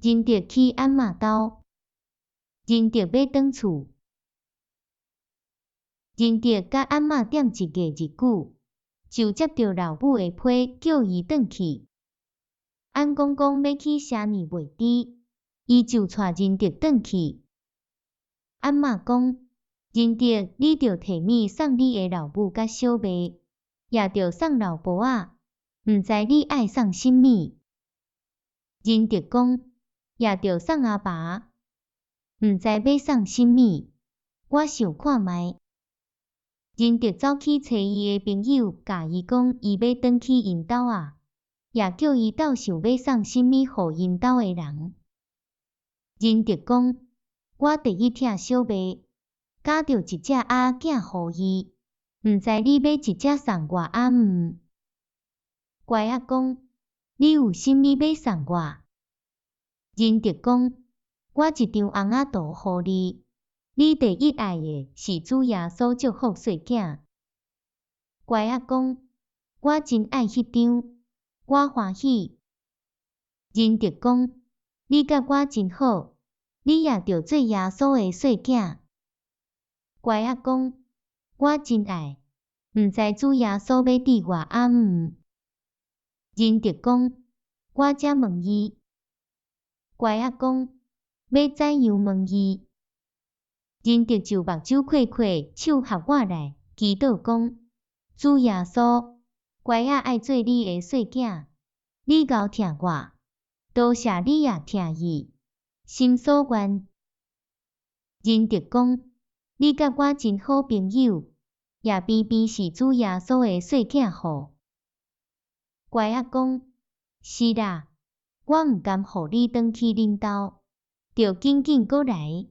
仁德去按嬷兜，仁德欲轉厝。仁德佮按嬷踮一月日久，就接著老母的批，叫伊轉去。按公公欲去社年賣豬，伊就帶仁德轉去。按嬷講：仁德，你著提物送你的老母佮小妹，也著送老婆仔，毋知你愛送啥物？仁德講：也著送阿爸，毋知欲送啥物？我想看覓。仁德走去揣伊的朋友，共伊講伊欲轉去𪜶兜仔，也叫伊鬥想欲送啥物予𪜶兜的人。仁德講：我第一疼小妹，咬著一隻鴨仔予伊，毋知你欲一隻送我抑毋？乖仔講：你有啥物欲送我？仁德講：我一張尪仔圖予你，你第一愛的是主耶穌祝福細囝。乖仔講：我真愛彼張，我歡喜。仁德講：你佮我真好，你也著做耶穌的細囝。乖仔講：我真愛，毋知主耶穌欲佇我抑毋？仁德講：我才問伊。乖仔講：欲怎樣問伊？仁德就目睭開開，手合我來，祈禱講：主耶穌，乖仔愛做你的細囝，你𠢕疼我，多謝你也疼伊，心所願。仁德講：你佮我真好朋友，也偏偏是主耶穌的細囝吼。乖仔講：是啦，我毋甘予你轉去恁兜，著緊緊閣來。